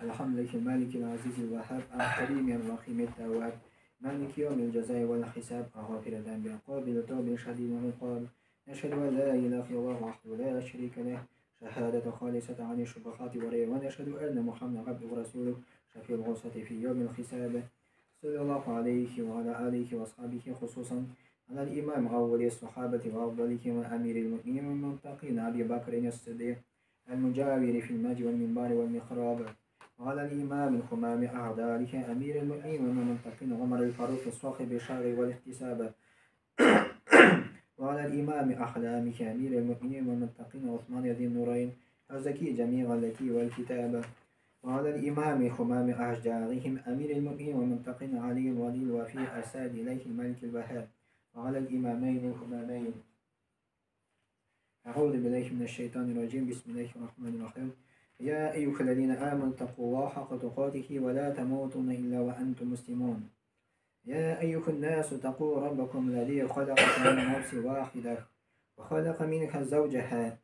الحمد لله المالك العزيز الوهاب الكريم الرحيم التواب مالك يوم الجزاء والحساب غافر الذنب قابل التوب شديد العقاب نشهد أن لا إله إلا الله وحده لا شريك له شهادة خالصة عن الشبهات والريب ونشهد أن محمدا عبده ورسوله شفيع العصاة في يوم الحساب صلى الله عليه وعلى آله وأصحابه خصوصا على الإمام أول الصحابة وأفضلهم أمير المؤمنين والمتقين أبي بكر الصديق المجاور في المجد والمنبر والمحراب وعلى الإمام الخمام أعدائه أمير المؤمنين والمتقين عمر الفاروق صاحب الشر والاحتساب وعلى الإمام أحلامه أمير المؤمنين والمتقين عثمان ذي النورين الزكي جميع التي والكتاب وعلى الإمام خمام أشجارهم أمير المؤمنين والمتقين علي الولي الوفي أساد إليه الملك الوهاب وعلى الإمامين الخمامين. أعوذ بالله من الشيطان الرجيم. بسم الله الرحمن الرحيم. يا أيها الذين آمنوا اتقوا الله حق تقاته ولا تموتن إلا وأنتم مسلمون. يا أيها الناس اتقوا ربكم الذي خلقكم من نفس واحدة وخلق منها زوجها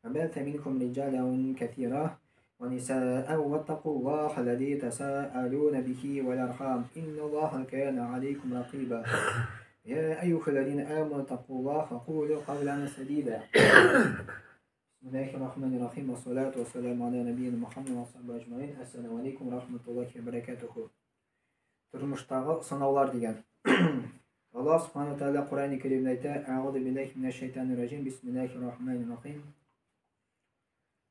وبث منكم رجالا كثيرا ونساء واتقوا الله الذي تساءلون به والأرحام إن الله كان عليكم رقيبا. يا أيها الذين آمنوا اتقوا الله وقولوا قولا سديدا. بسم الله الرحمن الرحيم والصلاة والسلام على نبينا محمد وصحبه أجمعين. السلام عليكم ورحمة الله وبركاته. Тормыштагы сынаулар дигән. Аллаһ Субхану Тааля Коръән Кәримдә әйтә: Әгъузу биллаһи минәш шайтанир раҗим. Бисмиллаһир рахманир рахим.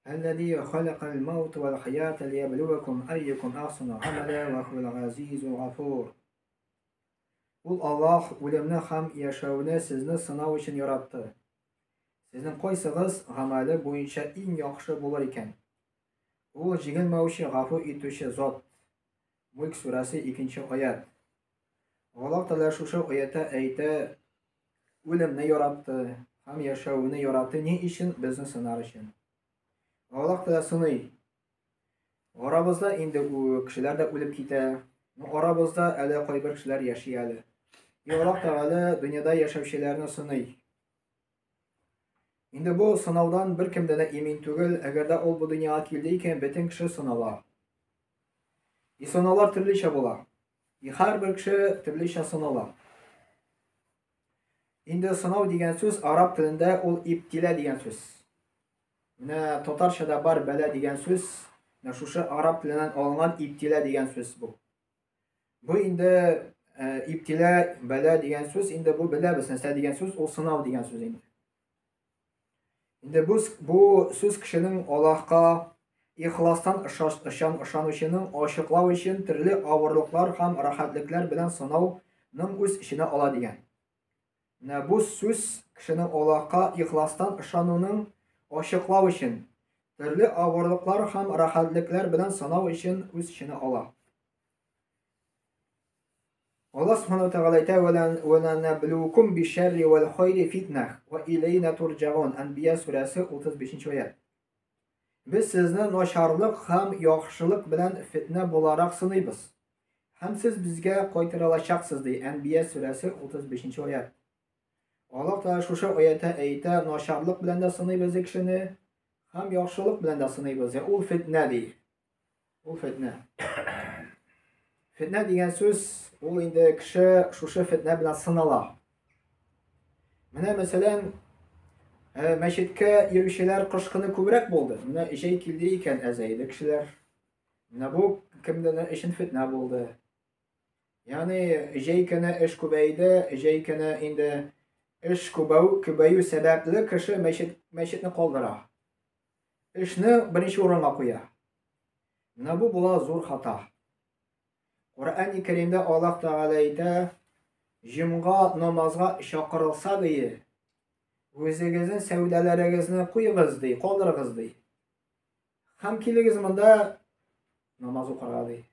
Аллази халакал маута вал хаята лияблувакум айюкум ахсану амала ва хувал азизул гафур. Ул Аллаһ үлемне һәм яшәүне сезне сынау өчен яратты. Сезнең кайсыгыз гамәле буенча иң яхшы булыр икән? Ул җиңелмәүче, гафу итүче зат. Мульк сүрәсе 2 аят. Аллаһ Тәгалә шушы аятта әйтә, үлемне яратты һәм яшәүне яратты ни өчен? Безне сынар өчен. Аллаһ Тәгалә сыный. Арабызда инде кешеләр дә үлеп китә. Арабызда әле кайбер кешеләр яши әле. И Аллаһ Тәгалә дөньяда яшәүчеләрне сыный. Инде бу сынаудан бер кем дә имин түгел. Әгәр дә ул бу дөньяга килде икән, бөтен кеше сынала. И сынаулар төрлечә була. И һәрбер кеше төрлечә сынала. Инде сынау дигән сүз араб телендә ул ибтилә дигән сүз. Менә татарчада бар бәла дигән сүз, менә шушы араб теленнән алынган ибтилә дигән сүз бу. Бу инде ибтилә, бәла дигән сүз, инде бу беләбез нәрсә дигән сүз, ул сынау дигән сүз инде. Инде бу сүз кешенең Аллаһка ихластан ышанучының ачыклау өчен төрле авырлыклар һәм рәхәтлекләр белән сынауның үз эченә ала дигән. Менә бу сүз кешенең Аллаһка ихластан ышануның ачыклау өчен төрле авырлыклар һәм рәхәтлекләр белән сынау өчен үз эченә ала. Аллаһ субханаһу ва тааля әйтә: "Ва ланаблукум бишшарри вал хайри фитнах ва илейна турҗаун." Әнбия сүрәсе 35 аят. Без сезне начарлык һәм яхшылык белән фитнә буларак сыныйбыз. Һәм сез безгә кайтарылачаксыз, ди Әнбия сүрәсе 35 аят. Аллаһ Тәгалә шушы аятта әйтә, начарлык белән дә сыныйбыз кешене, һәм яхшылык белән дә сыныйбыз. Ул фитнә ди. Ул фитнә. Фитнә дигән сүз, ул инде кеше шушы фитнә белән сынала. Менә мәсәлән, мәчеткә йөрүчеләр кыш көне күбрәк булды. Менә җәй килде икән, әзәйде кешеләр. Менә бу кемдер өчен фитнә булды. Ягъни җәй көне эш күбәйде, җәй көне инде эш күбәю сәбәпле кеше мәчетне калдыра. Эшне беренче урынга куя. Менә бу була зур хата. Коръән-и Кәримдә Аллаһ Тәгалә әйтә, җомга намазга чакырылса ди, үзегезнең сәүдәләрегезне куегыз ди, калдырыгыз ди. Һәм килегез монда намаз укырга ди.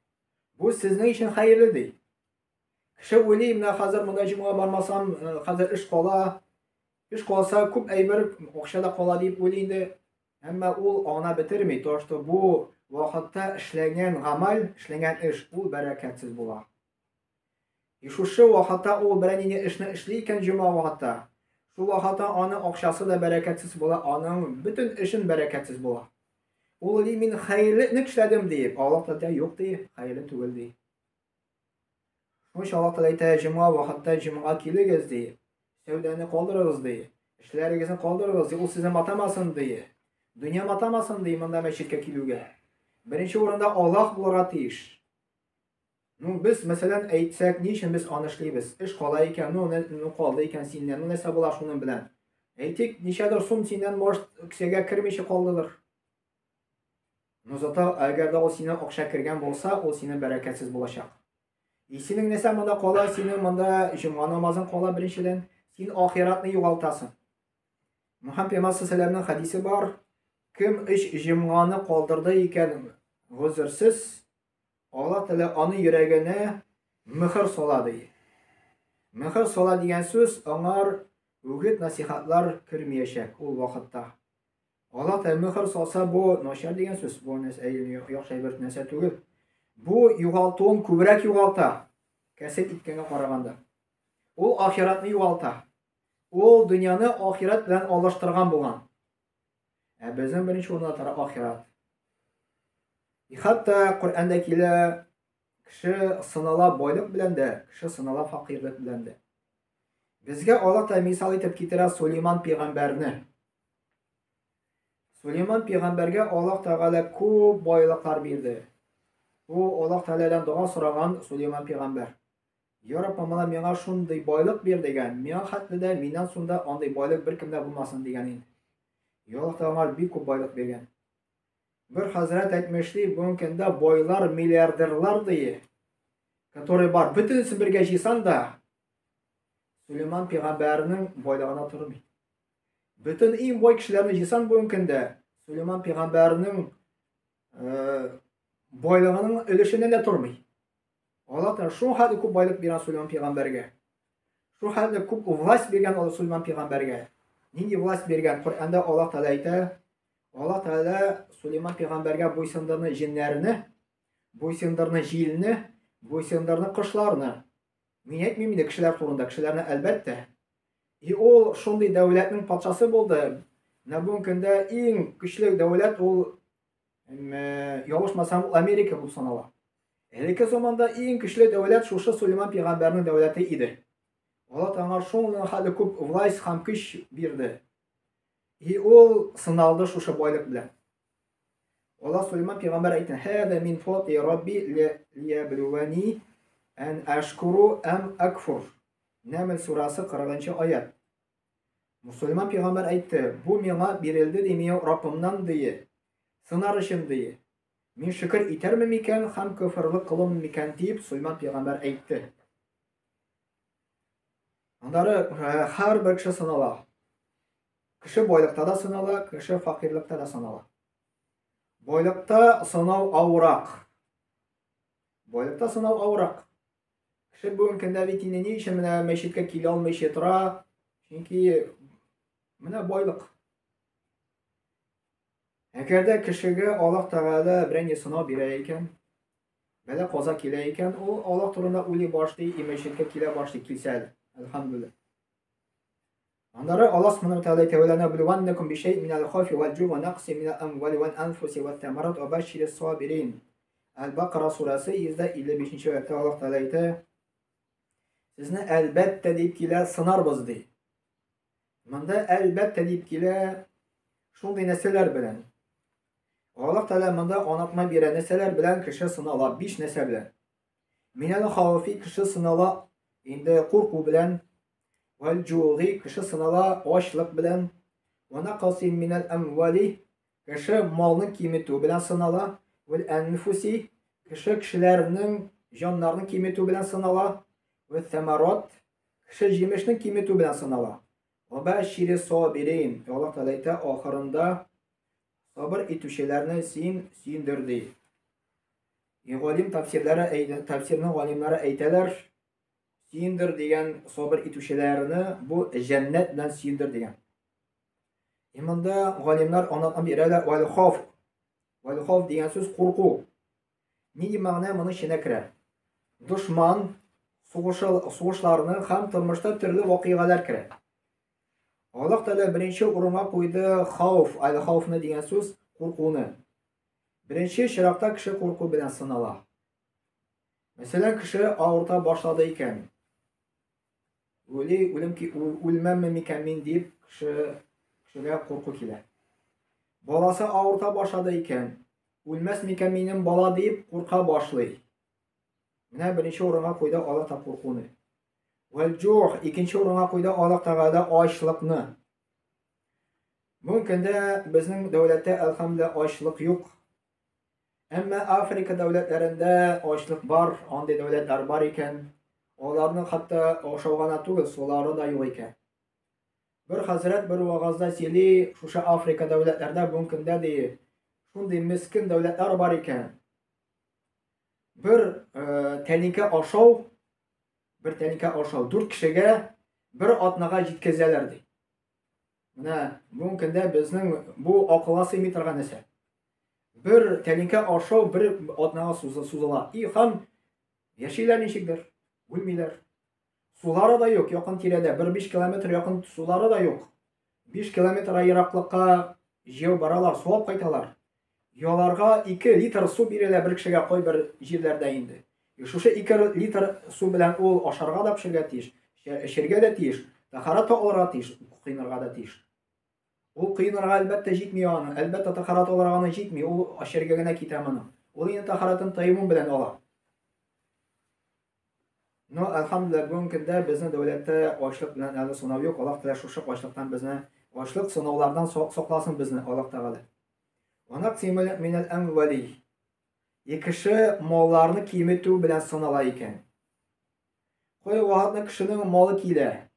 Бу сезнең өчен хәерле ди. Кеше уйлый, менә хәзер монда җомга бармасам, хәзер эш кала. Эш калса, күп әйбер, акча да кала дип уйлый инде. Әмма ул аңлап бетерми, то что бу вакытта эшләнгән гамәл, эшләнгән эш ул бәрәкәтсез була. И шушы вакытта ул берәр нинди эшне эшли икән җомга вакытта, шул вакытта аның акчасы да бәрәкәтсез була, аның бөтен эшен бәрәкәтсез була. Ул ди, мин хәерле эшләдем дип. Аллаһ Тәгалә юк ди, хәерле түгел ди. Шуның өчен Аллаһ Тәгалә әйтә, җомга вакытта җомга килегез ди. Сәүдәне калдырыгыз ди. Эшләрегезне калдырыгыз ди. Ул сезне матамасын ди. Дөнья матамасын ди монда мәчеткә килүгә. Беренче урында Аллаһ булырга тиеш. Ну, без, мәсәлән, әйтсәк, ни өчен без аны эшлибез? Эш кала икән, ну, ну калды икән синнән, ну нәрсә була шуның белән? Әйтик, ничәдер сум синнән, может, кесәгә кермичә калдыдыр. Но зато, әгәр дә ул синнән акча кергән булса, ул синең бәрәкәтсез булачак. И синең нәрсә монда кала? Синең монда җомга намазың кала беренчедән. Син ахиратны югалтасың. Мөхәммәд пәйгамбәр саллаллаху хәдисе бар. Кем өч җомганы калдырды икән, гозерсез, Алла Тәгалә аны йөрәгенә мөхер сала ди. Мөхер сала дигән сүз аңар үгет насихатлар кермиячәк ул вакытта. Алла Тәгалә мөхер салса, бу начар дигән сүз, бу нәрсә яхшы әйбер нәрсә түгел. Бу югалтуын күбрәк югалта, кәсеп иткәнгә караганда. Ул ахиратны югалта. Ул дөньяны ахират белән алыштырган булган. Ә безнең беренче урында тора ахират. И хәтта Коръәндә килә, кеше сынала байлык белән дә, кеше сынала факирлек белән дә. Безгә Аллаһ та мисал итеп китерә Сулейман пәйгамбәрне. Сулейман пәйгамбәргә Аллаһ Тәгалә күп байлыклар бирде. Бу Аллаһ Тәгаләдән дога сораган Сулейман пәйгамбәр. Я Раббым, менә миңа шундый байлык бир дигән, миңа хәтле дә, миннән соң да андый байлык беркемдә булмасын дигән инде. И Аллаһ Тәгалә аңа бик күп байлык биргән. Бер хәзрәт әйтмешли, бүгенге көндә байлар миллиардерлар ди, который бар, бөтенесен бергә җыйсаң да, Сулейман пәйгамбәрнең байлыгына тормый. Бөтен иң бай кешеләрне җыйсаң бүгенге көндә, Сулейман пәйгамбәрнең байлыгының өлешенә дә тормый. Аллаһ Тәгалә шул хәтле күп байлык биргән Сулейман пәйгамбәргә. Шул хәтле күп власть биргән Аллаһ Сулейман пәйгамбәргә. Нинди власть биргән? Коръәндә Аллаһ Тәгалә әйтә, Аллаһ Тәгалә Сулейман пәйгамбәргә буйсындырны җеннәрне, буйсындырны җилне, буйсындырны кошларны. Мин әйтмим инде кешеләр турында, кешеләрне әлбәттә. И ул шундый дәүләтнең патшасы булды. Менә бүгенге көндә иң көчле дәүләт ул ялгышмасам, ул Америка булып санала. Элекке заманда иң көчле дәүләт шушы Сулейман пәйгамбәрнең дәүләте иде. Алла аңа шуның хәтле күп власть һәм көч бирде. И ул сыналды шушы байлык белән. Алла Сулейман пәйгамбәр әйтте: "Һәдә мин фати рабби лиябluwani ан ашкуру ам акфур." Нәмл сурасы 40 аят. Мусульман пәйгамбәр әйтте, бу миңа бирелде ди, миңа Раббымнан ди, сынар өчен ди. Мин шөкер итәрме микән һәм көферлек кылым микән дип Сульман пәйгамбәр әйтте. Аннары э, һәрбер кеше сынала. Кеше байлыкта да сынала, кеше факирлектә дә сынала. Байлыкта сынау авырак. Байлыкта сынау авырак. Кеше бүгенге көндә бит инде ни өчен менә мәчеткә килә алмыйча тора? Чөнки менә байлык. Әгәр дә кешегә Аллаһ Тәгалә берәр сынау бирә икән, бәла каза килә икән, ул Аллаһ турында уйлый башлый, и мәчеткә килә башлый, килсә әле. Әлхәмдүлилләһ. Аннары Аллаһ Субхану ва Тәгалә әйтә: "Ва ланабluwannakum бишәй'ин минәл хауфи вәл җуъ ва нақсин минәл әмвали вәл анфуси вәт тәмарат ва башширис сабирин." Әл-Бакара сүрәсе 155 аятта Аллаһ Тәгалә әйтә: Сезне әлбәттә дип килә сынарбыз ди. Монда әлбәттә дип килә шундый нәрсәләр белән. Аллаһ Тәгалә монда анатма бирә нәрсәләр белән кеше сынала, биш нәрсә белән. Минәл хауфи кеше сынала инде курку белән, вәл җугы кеше сынала ачлык белән, ва накаси минәл әмвали кеше малны киметү белән сынала, вәл әнфуси кеше кешеләрнең җаннарын киметү белән сынала, вә сәмарат кеше җимешнең киметү белән сынала. Ва бәшири сабирин. Аллаһ Тәгалә әйтә, ахырында сабыр итүчеләрне син сөендер ди. И галим тәфсирләре тәфсирнең галимнәре әйтәләр, сөендер дигән сабыр итүчеләрне бу җәннәт белән сөендер дигән. И монда галимнәр аңлатма бирәләр, вәл хауф. Вәл хауф дигән сүз курку. Нинди мәгънә моның эченә керә? Дошман, сугышларны һәм тормышта төрле вакыйгалар керә. Аллаһ Тәгалә беренче урынга куйды хауф, әл-хауфны дигән сүз куркуны. Беренче чиратта кеше курку белән сынала. Мәсәлән, кеше авырта башлады икән. Уйлый, үлем үлмәмме микән мин дип, кеше кешегә курку килә. Баласы авырта башлады икән, үлмәс микән минем бала дип курка башлый. Менә беренче урынга куйды Аллаһ та куркуны. Вәл-җух, икенче урынга куйды Аллаһ Тәгалә ачлыкны. Бүгенге көндә безнең дәүләттә әлхәмдүлилләһ ачлык юк. Әмма Африка дәүләтләрендә ачлык бар, андый дәүләтләр бар икән. Аларның хәтта ашау гына түгел, сулары да юк икән. Бер хәзрәт бер вагазда сөйли, шушы Африка дәүләтләрдә бүгенге көндә ди, шундый мескен дәүләтләр бар икән. Бер тәлинкә ашау, бер тәлинкә ашау дүрт кешегә бер атнага җиткезәләр ди. Менә бүгенге көндә безнең бу акылга сыймый торган нәрсә. Бер тәлинкә ашау бер атнага сузыла. И һәм яшиләр ничектер, үлмиләр. Сулары да юк якын тирәдә, бер 5 километр якын сулары да юк. 5 километр ераклыкка җәяү баралар, су алып кайталар. Яларга 2 литр су бирелә бер кешегә кайбер җирләрдә инде. И шушы 2 литр су белән ул ашарга да пешергә тиеш, эчәргә дә тиеш, тәһарәт тә алырга тиеш, коенырга да тиеш. Ул коенырга әлбәттә җитми аның, әлбәттә тәһарәт алырга аны җитми, ул эчәргә генә китә моның. Ул инде тәһарәтен тәеммум белән ала. Но, әлхәмдүлилләһ, бүгенге көндә безнең дәүләттә ачлык белән әле сынау юк. Аллаһ Тәгалә шушы ачлыктан безне, ачлык сынаулардан сакласын безне, Аллаһ Тәгалә. Ва нақси минәл әмвали. И кеше малларны киметү белән сынала икән. Кай вакытны кешенең малы килә.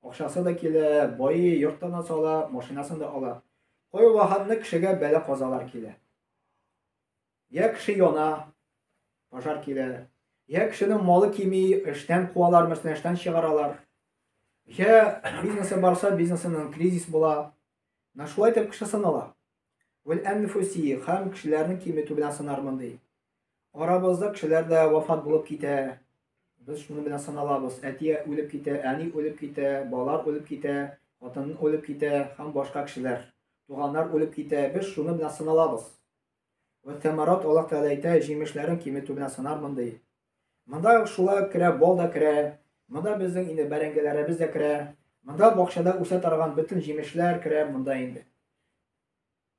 Акчасы да килә, байы йорттан да сала, машинасын да ала. Кай вакытны кешегә бәла-казалар килә. Я кеше яна, пожар килә. Я кешенең малы кими, эштән куалар, мәсәлән, эштән чыгаралар. Я бизнесы барса, бизнесының кризис була. Менә шулай итеп кеше сынала. Вәл әнфуси һәм кешеләрне киметү белән сынармын ди. Арабызда кешеләр дә вафат булып китә. Без шуны белән сыналабыз. Әти үлеп китә, әни үлеп китә, балалар үлеп китә, хатын үлеп китә һәм башка кешеләр. Туганнар үлеп китә. Без шуны белән сыналабыз. Вә тәмарат Аллаһ Тәгалә әйтә, җимешләрен киметү белән сынармын ди. Монда шулай ук керә, бал да керә. Монда безнең инде бәрәңгеләребез дә керә. Монда бакчада үсә торган бөтен җимешләр керә монда инде.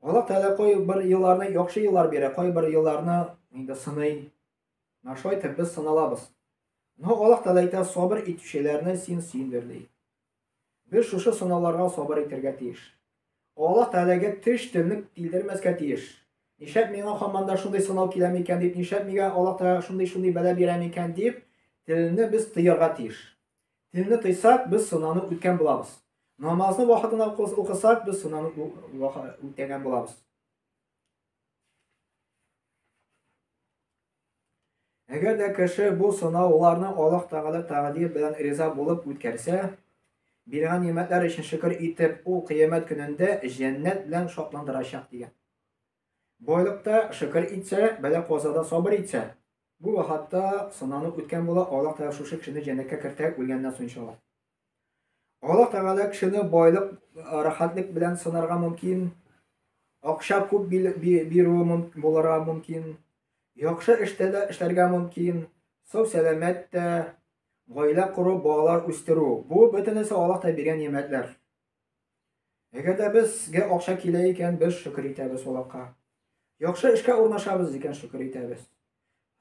Аллаһ Тәгалә кай бер елларны яхшы еллар бирә, кай бер елларны инде сыный. Менә шулай итеп без сыналабыз. Но Аллаһ Тәгалә әйтә, сабыр итүчеләрне син сөендер ди. Без шушы сынауларга сабыр итәргә тиеш. Аллаһ Тәгаләгә теш телне тилдермәскә тиеш. Нишләп миңа һаман да шундый сынау килә микән дип, нишләп миңа Аллаһ Тәгалә шундый-шундый бәла бирә микән дип, телне без тыярга тиеш. Телне тыйсак, без сынауны үткән булабыз. Намазны вакытында укысак, без сынауны үтәгән булабыз. Әгәр дә кеше бу сынауларны Аллаһ Тәгалә тәкъдир белән риза булып үткәрсә, биргән нимәтләр өчен шөкер итеп, ул кыямәт көнендә җәннәт белән шатландырачак дигән. Байлыкта шөкер итсә, бәла-казада сабыр итсә, бу вакытта сынауны үткән була, Аллаһ Тәгалә шушы кешене җәннәткә кертә үлгәннән соң иншаллаһ. Аллаһ Тәгалә кешене байлык, рәхәтлек белән сынарга мөмкин, акча күп бирүе булырга мөмкин, яхшы эштә дә эшләргә мөмкин, сау сәламәт тә, гаилә кору, балалар үстерү. Бу бөтенесе Аллаһ та биргән нимәтләр. Әгәр дә безгә акча килә икән, без шөкер итәбез Аллаһка. Яхшы эшкә урнашабыз икән, шөкер итәбез.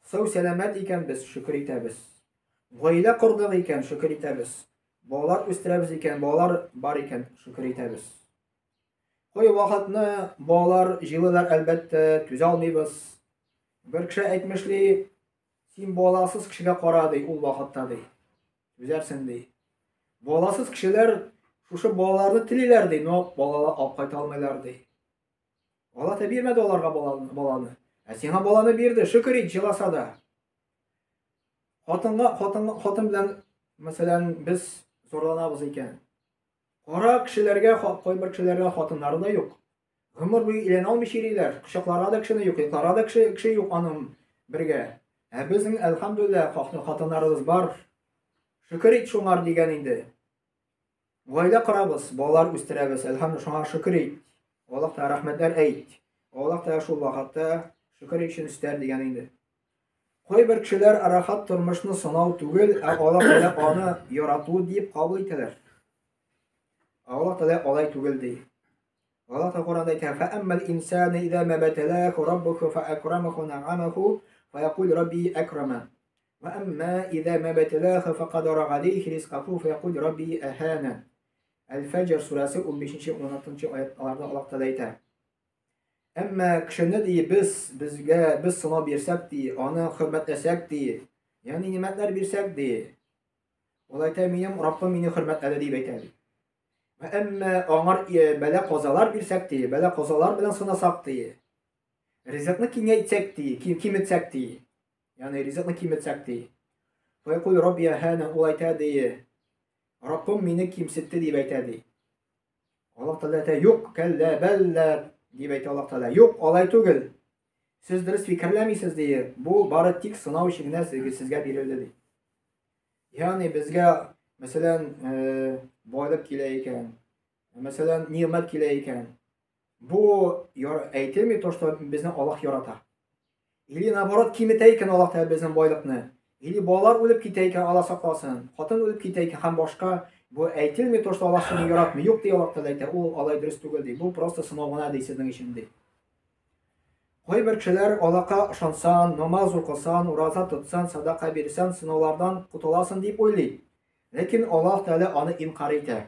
Сау сәламәт икән, без шөкер итәбез. Гаилә кордык икән, шөкер итәбез. Балалар үстерәбез икән, балалар бар икән, шөкер итәбез. Кай вакытны балалар җылылар, әлбәттә, түзә алмыйбыз. Бер кеше әйтмешли, син баласыз кешегә кара, ди, ул вакытта, ди. Түзәрсең, ди. Баласыз кешеләр шушы балаларны телиләр, ди, но балалар алып кайта алмыйлар, ди. Алла та бирмәде аларга баланы. Ә сиңа баланы бирде, шөкер ит, җыласа да. Хатынга, хатын, хатын белән, мәсәлән, без зарланабыз икән. Кара кешеләргә, кайбер кешеләргә хатыннары да юк. Гомер буе өйләнә алмый йөриләр. Кочакларга да кешене юк, йокларга да кеше, кеше юк аның бергә. Ә безнең, әлхәмдүлилләһ, хатыннарыбыз бар. Шөкер ит шуңар дигән инде. Гаилә корабыз, балалар үстерәбез, әлхәмдүлилләһ, шуңа шөкер ит. Аллаһ Тәгалә рәхмәтләр әйт. Аллаһ Тәгалә шул вакытта Шөкер өчен өстәр дигән инде. Кайбер кешеләр рәхәт тормышны сынау түгел, ә Аллаһ Тәгалә аны ярату дип кабул итәләр. Аллаһ Тәгалә алай түгел ди. Аллаһ Тәгалә Коранда әйтә: "Фа аммал инсана иза ма баталаху раббуху фа акрамаху нa'амаху фа якул рабби акраман. Ва амма иза ма баталаху фа кадара алейхи ризкаху фа якул рабби ахана." Әл-Фәҗр сүрәсе 15-16 аятларда Аллаһ Тәгалә әйтә. Әмма кешене ди без безгә без сынау бирсәк ди, аны хөрмәтләсәк ди, ягъни нимәтләр бирсәк ди. Ул әйтә, минем Раббым мине хөрмәтләде дип әйтә ди. Әмма аңар бәла казалар бирсәк ди, бәла казалар белән сынасак ди. Ризыкны киңәйтсәк ди, киметсәк ди. Ягъни ризыкны киметсәк ди. Файкул Рабби әһәнә ул әйтә ди. Раббым мине кимсетте дип әйтә ди. Аллаһ Тәгалә әйтә, юк, кәллә, бәллә, дип әйтә Аллаһ Тәгалә. Юк, алай түгел. Сез дөрес фикерләмисез, ди. Бу бары тик сынау өчен генә сезгә бирелде, ди. Ягъни безгә, мәсәлән, э, байлык килә икән, мәсәлән, нигъмәт килә икән. Бу әйтелми то, что безне Аллаһ ярата. Или наоборот киметә икән Аллаһ Тәгалә безнең байлыкны. Или балалар үлеп китә икән, Аллаһ сакласын. Хатын үлеп китә икән һәм башка. Бу әйтелми то, что Аллаһ сине яратмый. Юк ди Аллаһ Тәгалә әйтә, ул алай дөрес түгел ди. Бу просто сынау гына ди сезнең өчен ди. Кайбер кешеләр Аллаһка ышансан, намаз укысан, ураза тотсан, садака бирсән, сынаулардан котыласың дип уйлый. Ләкин Аллаһ Тәгалә аны инкар итә.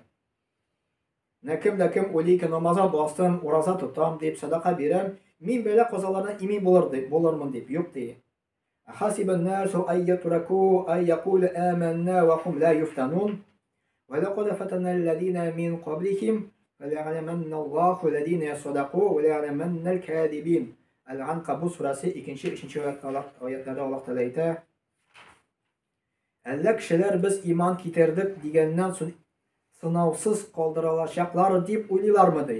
Менә кем дә кем уйлый икән, намазга бастым, ураза тотам дип, садака бирәм, мин бәла-казалардан имин булыр дип, булырмын дип, юк ди. Хасибан насу ай ятраку ай якулу аманна ва хум ла юфтанун. Ва лакад фатана аллазина мин каблихим фалягламанна Аллаху аллазина садаку ва лягламанна аль-кадибин. Әл-Анкабут сүрәсе 2-3 аятларда Аллаһ Тәгалә әйтә. Әллә кешеләр без иман китердек дигәннән соң сынаусыз калдырылачаклар дип уйлыйлармы ди.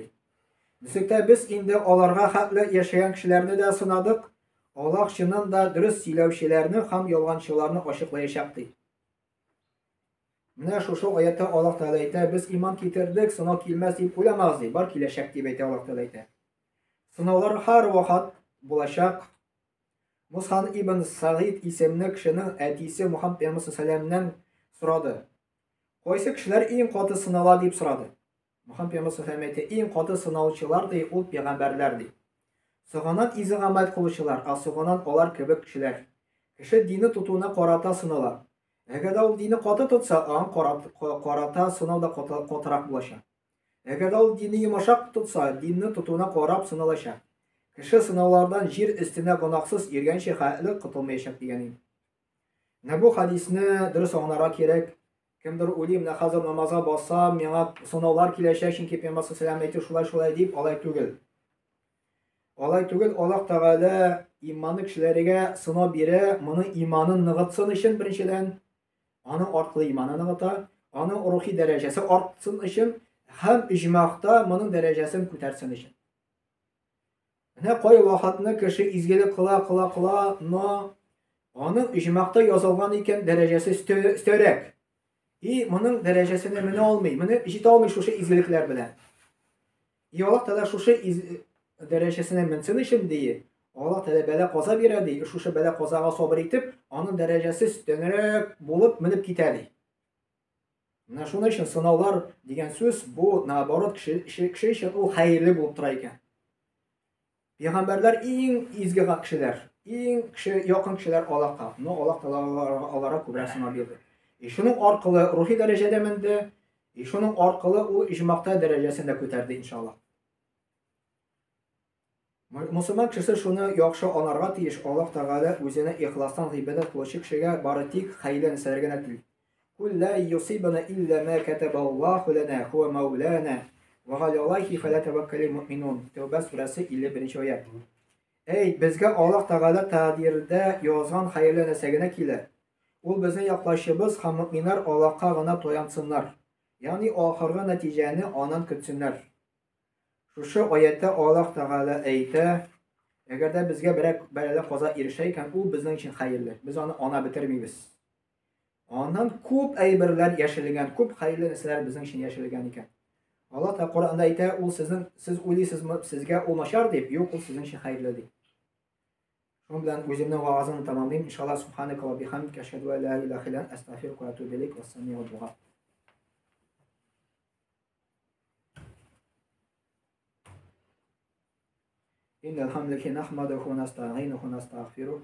Дисектә без инде аларга хәтле яшәгән кешеләрне дә сынадык, Аллаһ чыннан да дөрес сөйләүчеләрне һәм ялганчыларны ачыклаячак ди. Менә шушы аятта Аллаһ Тәгалә әйтә, без иман китердек, сынау килмәс дип уйламагыз ди, бар киләчәк дип әйтә Аллаһ Тәгалә әйтә. Сынаулар һәрвакыт булачак, Мусхан ибн Сагид исемле кешенең әтисе Мухаммад пәйгамбәр саллаллаху сорады. Кайсы кешеләр иң каты сынала дип сорады. Мухаммад пәйгамбәр саллаллаху әйтте, иң каты сынаучылар ди, ул пәйгамбәрләр ди. Соңыннан изге гамәл кылучылар, ә соңыннан алар кебек кешеләр. Кеше дины тотуына карата сынала. Әгәр дә ул дины каты тотса, аңа карата сынау да катырак булачак. Әгәр дә ул динне йомшак тотса, динне тотуына карап сыналачак. Кеше сынаулардан җир өстенә гөнаһсыз йөргәнче хәтле котылмаячак дигән инде. Менә бу хәдисне дөрес аңларга кирәк. Кемдер уйлый, менә хәзер намазга бассам, миңа сынаулар киләчәк, чөнки Пәйгамбәр саллаллаху әйтте шулай-шулай дип, алай түгел. Алай түгел, Аллаһ Тәгалә иманлы кешеләргә сынау бирә, моның иманын ныгытсын өчен беренчедән, Аның аркылы иманы ныгыта, аның рухи дәрәҗәсе артсын өчен һәм иҗмахта моның дәрәҗәсен күтәрсен өчен. Менә кай вакытны кеше изгелек кыла, кыла, кыла, но аның иҗмахта язылган икән дәрәҗәсе өстәрәк. И моның дәрәҗәсенә менә алмый, моны җитә алмый шушы изгелекләр белән. И Аллаһ Тәгалә шушы из... дәрәҗәсенә менсен өчен ди, Аллаһ Тәгалә бәла каза бирә ди, шушы бәла казага сабыр итеп, аның дәрәҗәсе өстәнрәк булып менеп китә ди. Менә шуның өчен сынаулар дигән сүз бу наоборот кеше, кеше өчен ул хәерле булып тора икән. Пәйгамбәрләр иң изге кешеләр, иң кеше якын кешеләр Аллаһка. Но Аллаһ Тәгалә аларга күбрәк сынау бирде. И шуның аркылы рухи дәрәҗәдә менде, и шуның аркылы ул иҗмакта дәрәҗәсен дә күтәрде иншаллаһ. Мусульман кешесе шуны яхшы аңларга тиеш, Аллаһ Тәгалә үзенә ихластан гыйбадәт кылучы кешегә бары тик хәерле нәрсәләр генә тели. Кул ла юсибана илля ма катабаллаху лана хуа маулана ва галаллахи фалятаваккалил муъминун. Тәүбә сүрәсе 51 аять. Әйт, безгә Аллаһ Тәгалә тәкъдирдә язган хәерле нәрсә генә килә. Ул безнең яклаучыбыз һәм мөэминнәр Аллаһка гына таянсыннар. Ягъни ахыргы нәтиҗәне аннан көтсеннәр. Шушы аятьтә Аллаһ Тәгалә әйтә, әгәр дә безгә берәр бәла каза ирешә икән, ул безнең өчен хәерле. Без аны ана бетермибез. Аннан күп әйберләр яшерелгән, күп хәерле нәрсәләр безнең өчен яшерелгән икән. Аллаһ та Коръәндә әйтә, ул сезнең, сез уйлыйсызмы, сезгә ул начар дип, юк, ул сезнең өчен хәерле ди. Шуның белән үземнең вагазымны тәмамлыйм. Иншалла, субханaka ва бихамдика ашһаду ан ла илаһа илля анта астагфирука ва атубу илейк. Вассамиу дуа. إن الحمد لله نحمده ونستعينه ونستغفره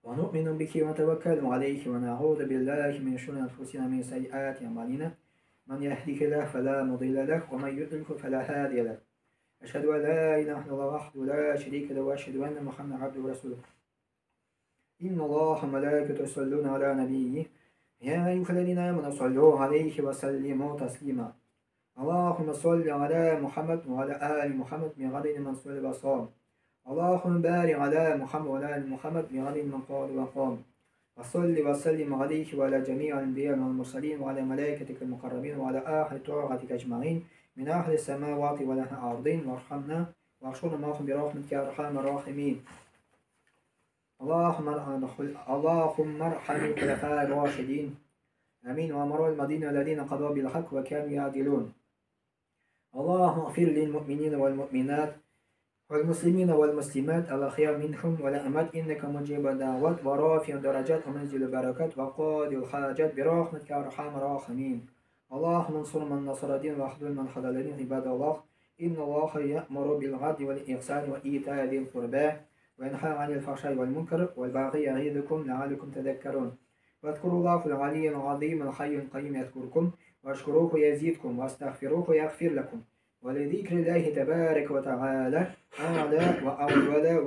ونؤمن به ونتوكل عليه ونعوذ بالله من شرور أنفسنا من سيئات أعمالنا من يهده الله فلا مضل له ومن يضلل فلا هادي له أشهد أن لا إله إلا الله وحده لا شريك له وأشهد أن محمدا عبده ورسوله إن الله وملائكته يصلون على نبيه يا أيها الذين آمنوا صلوا عليه وسلموا تسليما اللهم صل على محمد وعلى آل محمد من غير من صلى وصام اللهم بارك على محمد وعلى آل محمد من غير من قال وقام وصل وسلم عليه وعلى جميع الأنبياء والمرسلين وعلى ملائكتك المقربين وعلى أهل طاعتك أجمعين من أهل السماوات والأرضين وارحمنا واحشرنا معهم برحمتك يا أرحم الراحمين اللهم ارحم الخلفاء الراشدين آمين وأمراء المدينة الذين قضوا بالحق وكانوا يعدلون اللهم اغفر للمؤمنين والمؤمنات والمسلمين والمسلمات الأحياء منهم والأموات إنك مجيب الدعوات ورافع الدرجات ومنزل البركات وقاضي الحاجات برحمتك يا أرحم الراحمين اللهم انصر من نصر الدين واخذل من خذل الدين عباد الله إن الله يأمر بالعدل والإحسان وإيتاء ذي القربى وينهى عن الفحشاء والمنكر والبغي يعظكم لعلكم تذكرون واذكروا الله العلي العظيم الحي القيوم يذكركم واشكروه يزيدكم واستغفروه يغفر لكم ولذكر الله تبارك وتعالى أعلى وأول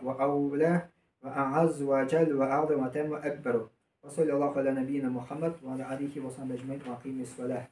وأولى وأعز وأجل وأعظم وأتم وأكبر وصلى الله على نبينا محمد وعلى آله وصحبه أجمعين وأقيم الصلاة.